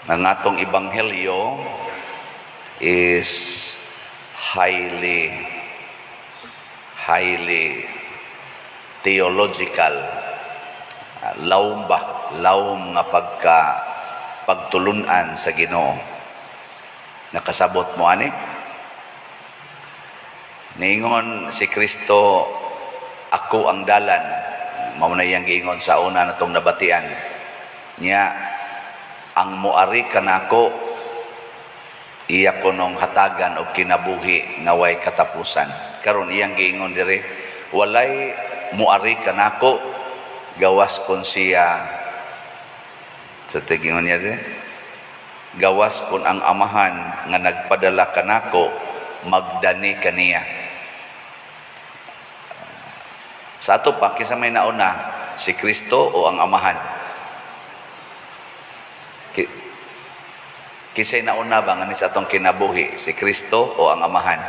Ang atong ebanghelyo is highly, highly theological. Lawom ba? Lawom nga pagka pagtulunan sa Ginoo. Nakasabot mo ani? Niingon si Kristo, "Ako ang dalan." Mao na iyang giingon sa una natong nabatian. Nya ang muari kanako, iya kunong hatagan og kinabuhi nga way katapusan. Karon iyang giingon diri, walay muari kanako gawas kon siya sa tigingon niya diri, gawas kon ang Amahan nga nagpadala kanako magdani kaniya. Sa ato pa, kinsa may nauna, si Kristo o ang Amahan? Kinsay nauna ba nga ni sa atong kinabuhi, si Kristo o ang Amahan?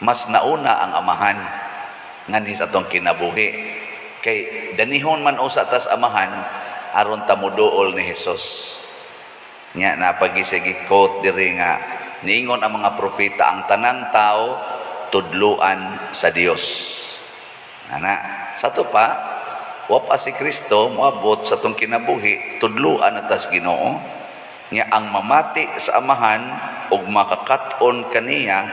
Mas nauna ang Amahan nganhi sa atong kinabuhi. Kay danihon man usa tas Amahan aron ta moduol ni Hesus. Nya napagisigi quote diri nga niingon ang mga propeta, ang tanang tao tudluan sa Dios. Ana, sa ato pa, wa pa si Kristo moabot sa atong kinabuhi, tudluan na tas Ginoo. Nya ang mamati sa Amahan ug makakat-on kaniya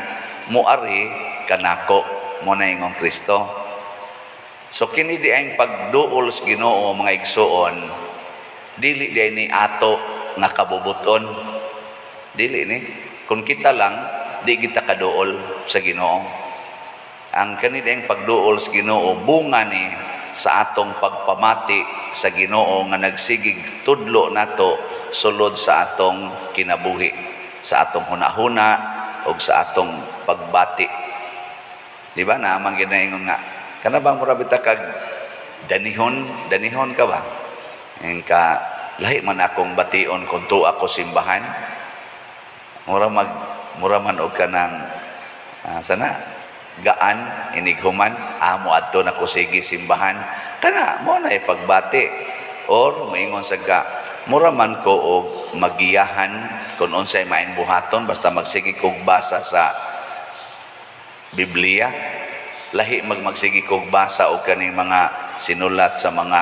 moari kanako, mo na ingong Kristo. So kini di ang pagduol sa Ginoo, mga igsuon, dili di ni ato nga kabubuton. Dili ni. Kung kita lang, di kita kaduol sa Ginoo. Ang kani di ang pagduol sa Ginoo, bunga ni sa atong pagpamati sa Ginoo nga nagsigig tudlo nato sulod sa atong kinabuhi, sa atong hunahuna ug sa atong pagbati. Di ba na man ginaingon nga kana bang mura bita kag danihon, danihon ka ba? Ang ka lahi man akong bation kung tuwa ako simbahan. Mura man og kanang sana gaan inighuman amo adto na ko sige simbahan, kana mo na ipagbati, or moingon sa ka mura man ko og magiyahan kung unsay maayong buhaton basta magsige kog basa sa Biblia, lahi magsige kog basa og kaning mga sinulat sa mga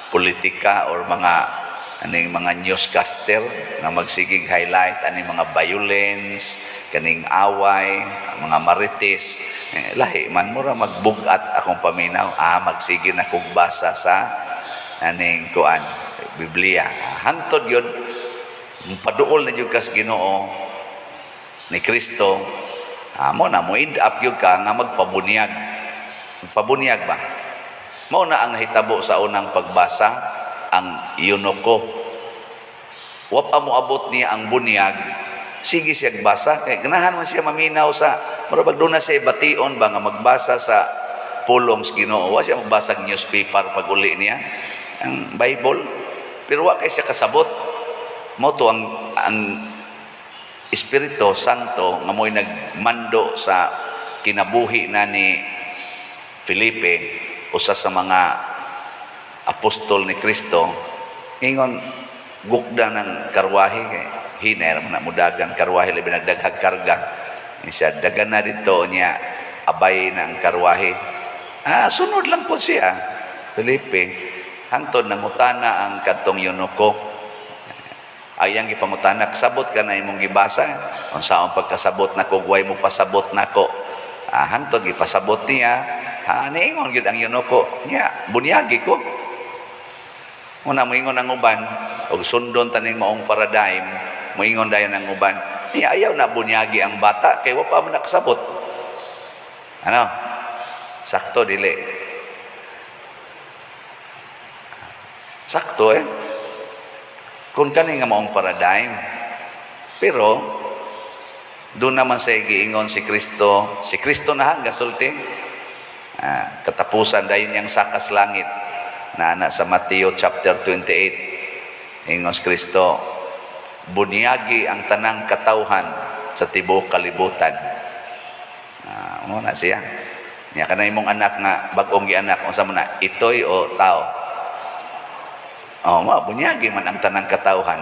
politika or mga aning mga newscaster nga magsigig highlight aning mga violence, kaning away, mga marites. Eh, lahi man mura magbugat akong paminaw, magsige na kog basa sa aning kuan, Biblia. Hangtod yun paduol na jud kas Ginoo ni Kristo, mo na mo end up gyud ka nga magpabunyag. Magpabunyag ba? Mao na ang nahitabo sa unang pagbasa, ang eunuko. Wa pa moabot niya ang bunyag, sige siya basa kay ganahan man siya maminaw sa mura bag doon na siya bation ba nga magbasa sa pulong sa Ginoo. Wa siya magbasa og newspaper pag uli niya, ang Bible. Pero wa kay siya kasabot. Mo to ang Espiritu Santo nga mo'y nagmando sa kinabuhi na ni Felipe, usa sa mga apostol ni Kristo, ingon gukda ng karwahe kay hiner man na mudagan karwahe, labi nagdaghag karga. Siya dagan na dito niya, abay na ang karwahe. Sunod lang po siya Felipe, hangtod nangutana ang kadtong eunuko. Ayang gipangutana, "Sabot ka na imong gibasa?" "Unsaon pagkasabot nako, way mo pasabot nako." Hangtod gipasabot niya. Niingon gyud ang eunuko niya, "Bunyagi ko." Una moingon ang uban og sundon taning maong paradigm, moingon dayon ang uban niya, ayaw na bunyagi ang bata kay wa pa man nakasabot. Ano, sakto dili? Sakto eh kung kani nga maong paradigm. Pero doon naman sa giingon si Kristo, si Kristo na hangga sulti, katapusan dayon niyang sakas langit na na sa Mateo chapter 28, ingon si Kristo, bunyagi ang tanang katawhan sa tibuok kalibutan. Mo na siya. Nya kana imong anak nga bag-ong gianak, unsa man na, itoy o tao? Oh, ma bunyagi man ang tanang katawhan.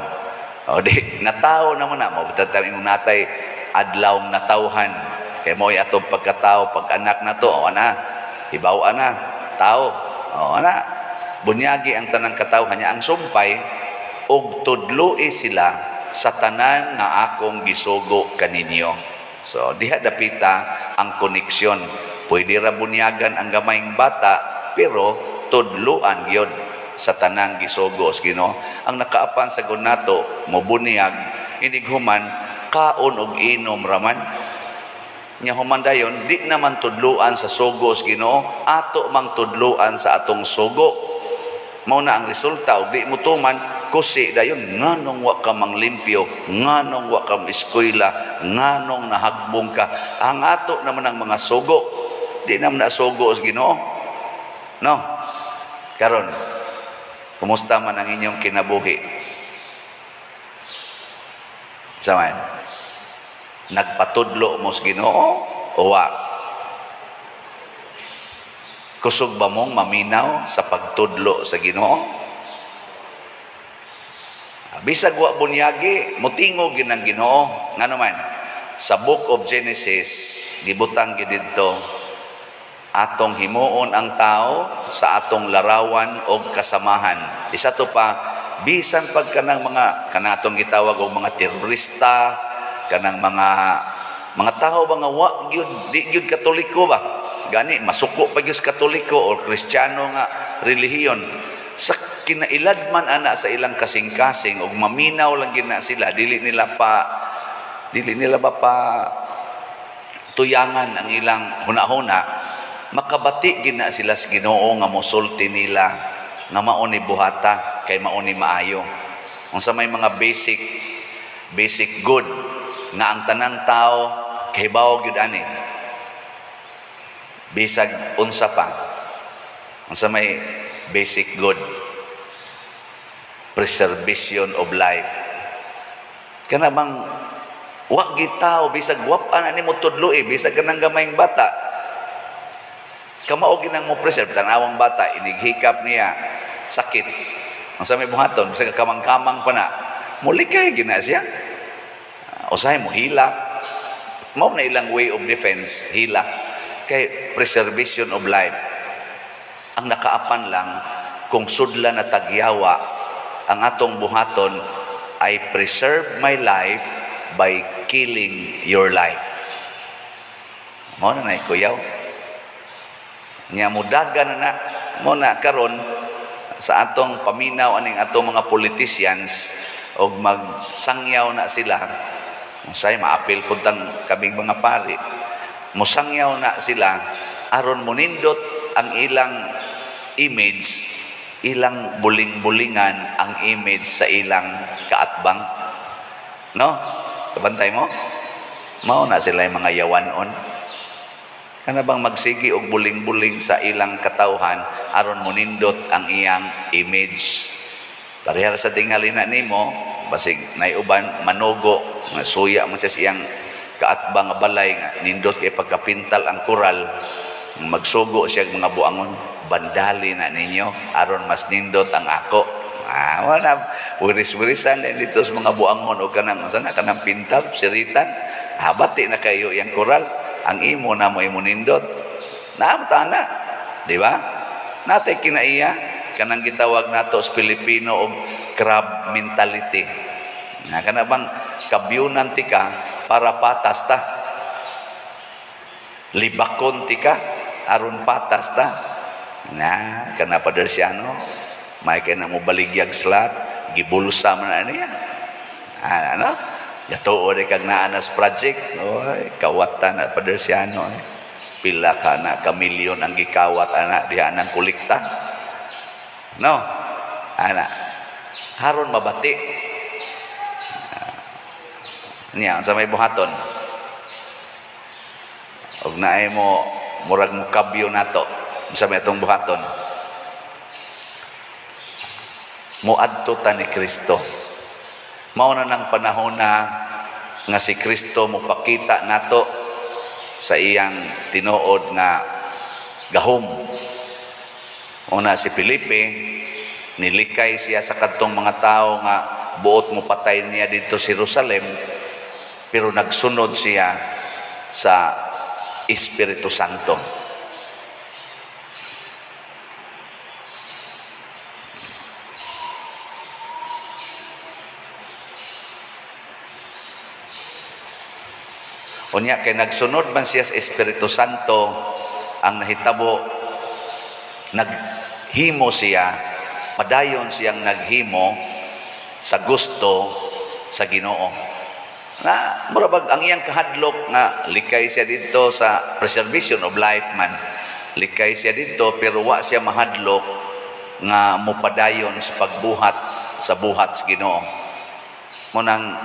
O di natawo na mo na mo imong natay adlaw natawhan. Kay mo atong pagkatao, pag anak na to, o ana, hibaw ana, tao. O ana, bunyagi ang tanang katawhan niya. Ang sumpay, og tudloi sila sa tanan nga akong gisugo kaninyo. So diha dapita ang koneksyon. Pwede ra bunyagan ang gamayng bata, pero tudluan gyud sa tanang gisugo sa Ginoo. Ang nakaapan sa nato mobunyag, inig human kaon og inom raman nya, human dayon di naman tudluan sa sugo sa Ginoo, ato mang tudluan sa atong sugo. Mao na ang resulta, og di mo tuman, kusi dayon, nganong wa ka manglimpyo, nganong wa ka eskwela, nganong nahagbong ka. Ang ato naman ang mga sugo, di naman na sugo sa Ginoo, no? Karon, kumusta man ang inyong kinabuhi? Saman nagpatudlo mo sa Ginoo o wa? Kusog ba mong maminaw sa pagtudlo sa Ginoo? Bisag wa bunyagi, mutingog gyud ang Ginoo. Ngano man, sa Book of Genesis, gibutang gid didto, atong himuon ang tao sa atong larawan og kasamahan. Isa to pa, bisan pag kanang mga kanatong gitawag og mga terorista, kanang mga tao ba nga wa gyud, di gyud Katoliko ba, gani masuko pa gyud sa Katoliko or Kristiyano nga relihiyon, sa kinailadman ana sa ilang kasing-kasing og maminaw lang gyud na sila, dili nila ba pa tuyangan ang ilang hunahuna, makabati gid na sila sa Ginoo nga mosulti nila nga mao ni buhata kay mao ni maayo. Unsa may mga basic basic good nga ang tanang tao kahibaw gyud ani, bisag unsa pa? Unsa may basic good? Preservation of life. Kana bang wa gitaw, bisag wa pa na nimo tudlo eh, bisag kanang gamayng bata, kamao ginang mo preserve. Tanawang bata, inighikap niya, sakit. Ang sa may buhaton? Bisag kamang-kamang pa na, mulikay gina siya. Usahay mo hilak. Mao na ilang way of defense, hilak, kay preservation of life. Ang nakaapan lang, kung sudla na tagyawa, ang atong buhaton ay preserve my life by killing your life. Mao na kuyaw nya, mudagan na na mo na. Karon sa atong paminaw aning atong mga politicians og magsangyaw na sila, unsay maapil pud tang kaming mga pari, mosangyaw na sila aron monindot ang ilang image, ilang buling-bulingan ang image sa ilang kaatbang, no? Kabantay mo, mao na sila yung mga yawanon. Kana bang magsigi og buling-buling sa ilang katawhan aron monindot ang iyang image. Pareha sa tingali na nimo, basig nay uban manugo nga suya mo siya sa iyang kaatbang nga balay nga nindot kay pagkapintal ang koral, magsugo siya og mga buangon, "Bandali na ninyo aron mas nindot ang ako." Ah, wala, wiris-wirisan din dito sa mga buangon o kanang unsa na kanang pintal siritan. Ah, bati na kayo iyang koral, ang imo na mo imo nindot. Naamta na, di ba? Natay kinaiya kanang gitawag nato sa Pilipino og crab mentality. Na kana bang kabyunan ti ka para patas ta. Libakon ti ka aron patas ta. Na kana pa no, may kay na mo baligyag slot, gibulsa man na niya. Ah, ano? Gatuo di kag naanas project. Oy, kawatan na padersyano. Eh. Pila ka na kamilyon ang gikawat ana diha nang kolekta. No? Ana. Haron mabati. Niya, sa may buhaton? Og naay mo murag mo kabyo nato. Sa may atong buhaton? Muadto ta ni Kristo. Mao na ng panahon na nga si Kristo mopakita nato sa iyang tinuod nga gahom. Una si Felipe Nilikay siya sa kadtong mga tao nga buot mo patay niya didto sa Jerusalem, pero nagsunod siya sa Espiritu Santo. Unya kay nagsunod man siya sa Espiritu Santo, ang nahitabo, naghimo siya, padayon siyang naghimo sa gusto sa Ginoo. Na mura bag ang iyang kahadlok nga likay siya didto sa preservation of life man. Likay siya didto, pero wa siya mahadlok nga mopadayon sa pagbuhat sa buhat sa Ginoo. Mao nang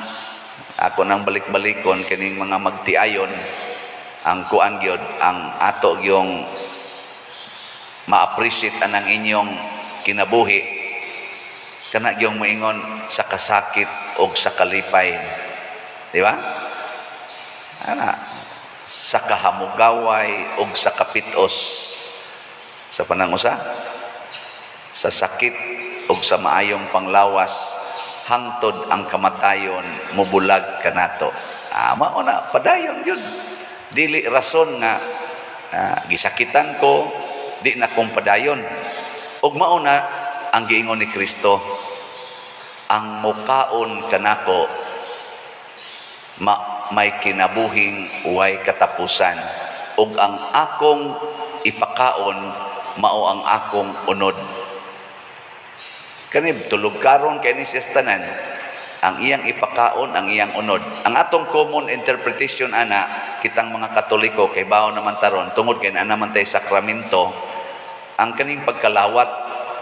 ako nang balik-balikon kining mga magtiayon, ang kuan gyud, ang ato gyung ma-appreciate anang inyong kinabuhi, kana gyung moingon sa kasakit og sa kalipay, di ba? Ana, sa kahamugaway og sa kapitos, sa panangusa, sa sakit og sa maayong panglawas, hangtod ang kamatayon mobulag kanato. Mao na, padayon yun. Dili rason nga gisakitan ko, di na kong padayon. Ug mao na ang giingon ni Kristo, ang mukaon kanako may kinabuhing way katapusan, ug ang akong ipakaon mao ang akong unod. Kani tulog karon kay ni siya tanan, ang iyang ipakaon ang iyang unod. Ang atong common interpretation ana, kitang mga Katoliko kay bawo naman taron tungod kay naa naman tay sakramento, ang kaning pagkalawat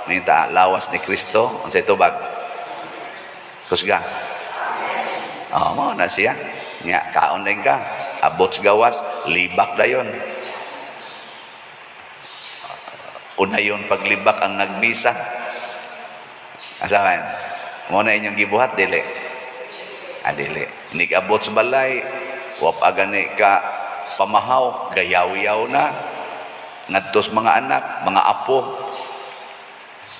may ta lawas ni Kristo, unsay tubag? Kusga. Oh, mao na siya. Nya kaon din ka. Abot sa gawas, libak dayon. Unayon paglibak ang nagmisa. Asa man? Mao na inyong gibuhat, dili? Ah, dili. Nigabot sa balay, wa pa gani ka pamahaw, gayaw-yaw na. Ngadtos mga anak, mga apo.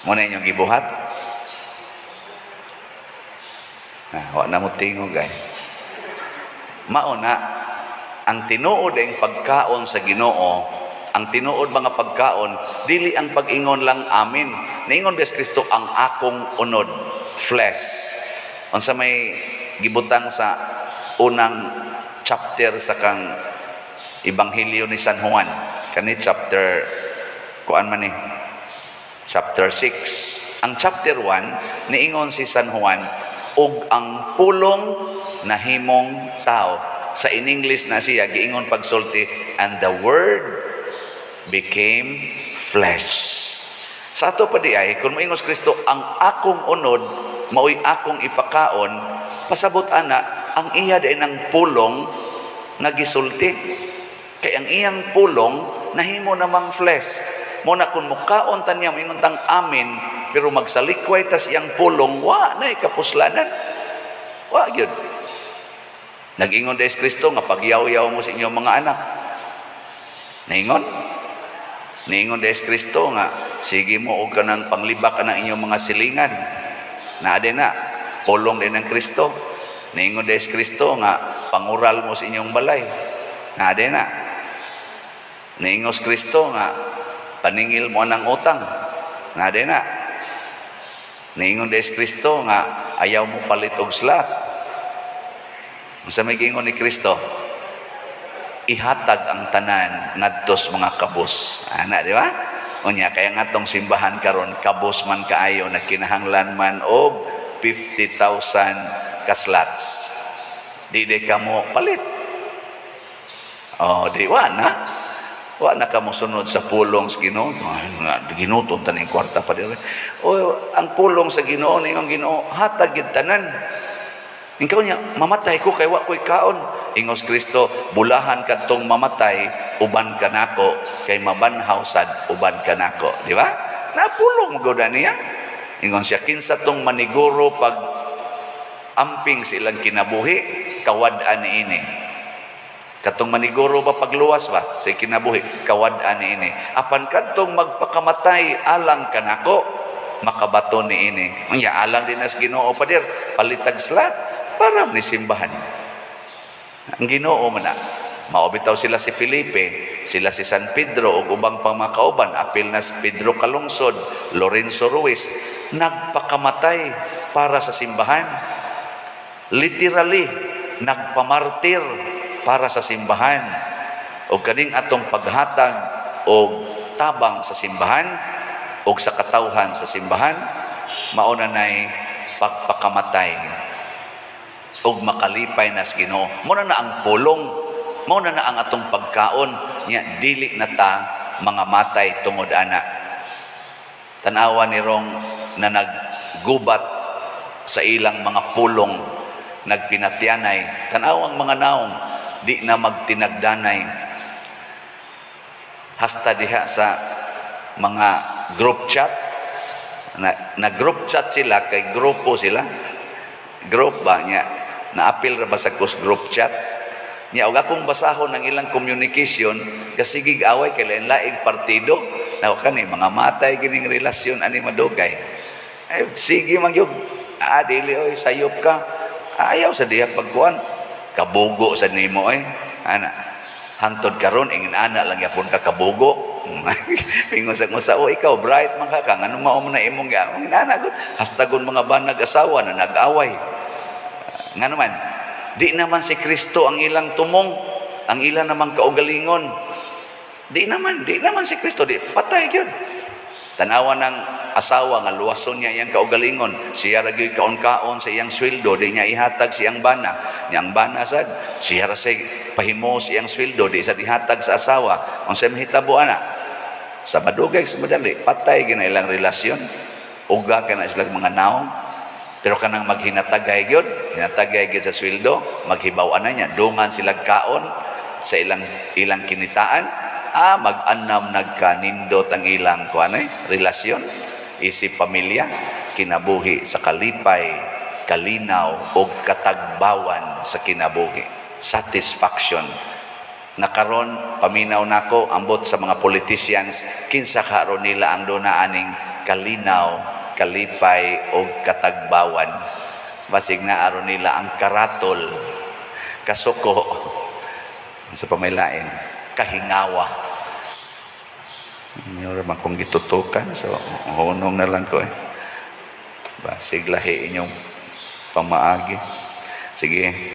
Mao na inyong gibuhat? Ah, wa na mo tingog ay. Mao na ang tinuod ang pagkaon sa Ginoo, ang tinuod mga pagkaon, dili ang pag-ingon lang amen. Niingon ba si Kristo ang akong unod, flesh? Unsa may gibutang sa unang chapter sa kang Ebanghelyo ni San Juan? Kani chapter kuan man ni? Chapter 6. Ang chapter 1, niingon si San Juan, ug ang Pulong nahimong tao. Sa in English na siya giingon pagsulti, "And the Word became flesh." Sa ato pa di ay, kung moingon si Kristo, ang akong unod, maoy akong ipakaon, pasabot ana, ang iya din ang pulong nga gisulti. Kay ang iyang pulong, nahimo namang flesh. Mao na kung mukaon ta niya, moingon tang amen, pero magsalikway tas iyang pulong, wa na kapuslanan. Wa gyud. Nag-ingon des Kristo nga pagyaw-yaw mo sa inyong mga anak. Naingon? Niingon des Kristo nga sige mo og kanang panglibak ka ng inyong mga silingan. Naa din na pulong din ng Kristo. Niingon des Kristo nga pangural mo sa inyong balay. Naa din na. Niingos Kristo nga paningil mo ng utang. Naa din na. Niingon des Kristo nga ayaw mo palit og slot. Unsa may giingon ni Kristo? Ihatag ang tanan ngadtos mga kabus. Ana, di ba? Unya kaya nga tong simbahan karon kabus man kaayo, nagkinahanglan man og 50,000 ka slots. Di di kamo palit. Oh, di wa na. Wa na kamo sunod sa pulong sa Ginoo. Ay, nga ginuton taning kwarta pa diri. O ang pulong sa Ginoo, ningon Ginoo, hatag gid tanan. Ikaw niya, mamatay ko kay wa ko'y kaon. Ingos Kristo, bulahan kadtong mamatay, uban kanako, kay mabanhaw sad uban kanako. Di ba? Napulong mo niya. Ingon siya, kinsa tong maniguro pag amping sa ilang kinabuhi, kawad-an niini. Katong maniguro ba pagluwas ba sa kinabuhi, kawad-an niini. Apan kadtong magpakamatay alang kanako, makabaton niini. Unya alang din nas Ginoo, pader, palitag slot para ni simbahan. Ang Ginoo man na. Mao bitaw sila si Felipe, sila si San Pedro ug ubang pang mga kauban, apil na si Pedro Calungsod, Lorenzo Ruiz, nagpakamatay para sa simbahan. Literally, nagpamartir para sa simbahan. O kaning atong paghatag og tabang sa simbahan o sa katawhan sa simbahan, mao na nay pagpakamatay ug makalipay nas Ginoo. Mao na na ang pulong, mao na na ang atong pagkaon nya dili na ta mga matay tungod ana. Tanawa ni rong na naggubat sa ilang mga pulong, nagpinatyanay. Tanawang mga naong di na magtinagdanay hasta diha sa mga group chat na group chat sila kay grupo sila, group ba niya, naapil ra ba sa kus group chat niya. Og akong basahon ang ilang communication, kasigig away kay lain-laing partido na kani mga matay kining relasyon ani madugay. Ay, sige man gyud, dili oy, sayop ka, ayaw sa diha pagkuan, kabugo sa nimo eh ana. Hangtod karon ingin ana lang gyapon ka, kabugo. Pingon sa kung oh, ikaw bright man ka, kang ano mao man na imong ingin ana gud. Hastagon mga banag asawa na nag-away. Nga naman, di naman si Kristo ang ilang tumong, ang ilang namang kaugalingon. Di naman si Kristo, di patay gyud. Tanawa ng asawa nga luwason niya iyang kaugalingon, siya ra gyud kaon-kaon sa iyang sweldo, di niya ihatag siyang bana. Niyang bana sad, siya ra say pahimo sa iyang sweldo, di sad ihatag sa asawa. Unsay mahitabo ana? Sa madugay sa madali, patay gyud na ilang relasyon. Uga ka na silang mga naong. Pero kanang maghinatagay gyud, hinatagay gyud sa sweldo, maghibaw na niya, dungan sila kaon sa ilang ilang kinitaan, mag-anam nagkanindot ang ilang kuan eh, relasyon, isip pamilya, kinabuhi sa kalipay, kalinaw o katagbawan sa kinabuhi. Satisfaction. Nga karon paminaw nako ambot sa mga politicians, kinsa karon nila ang duna aning kalinaw, kalipay o katagbawan? Basig na aron nila ang karatol, kasuko sa pamilain, kahingawa. Inyo raman kong gitutukan, so hunong na lang ko eh. Basig lahi inyong pamaagi. Sige.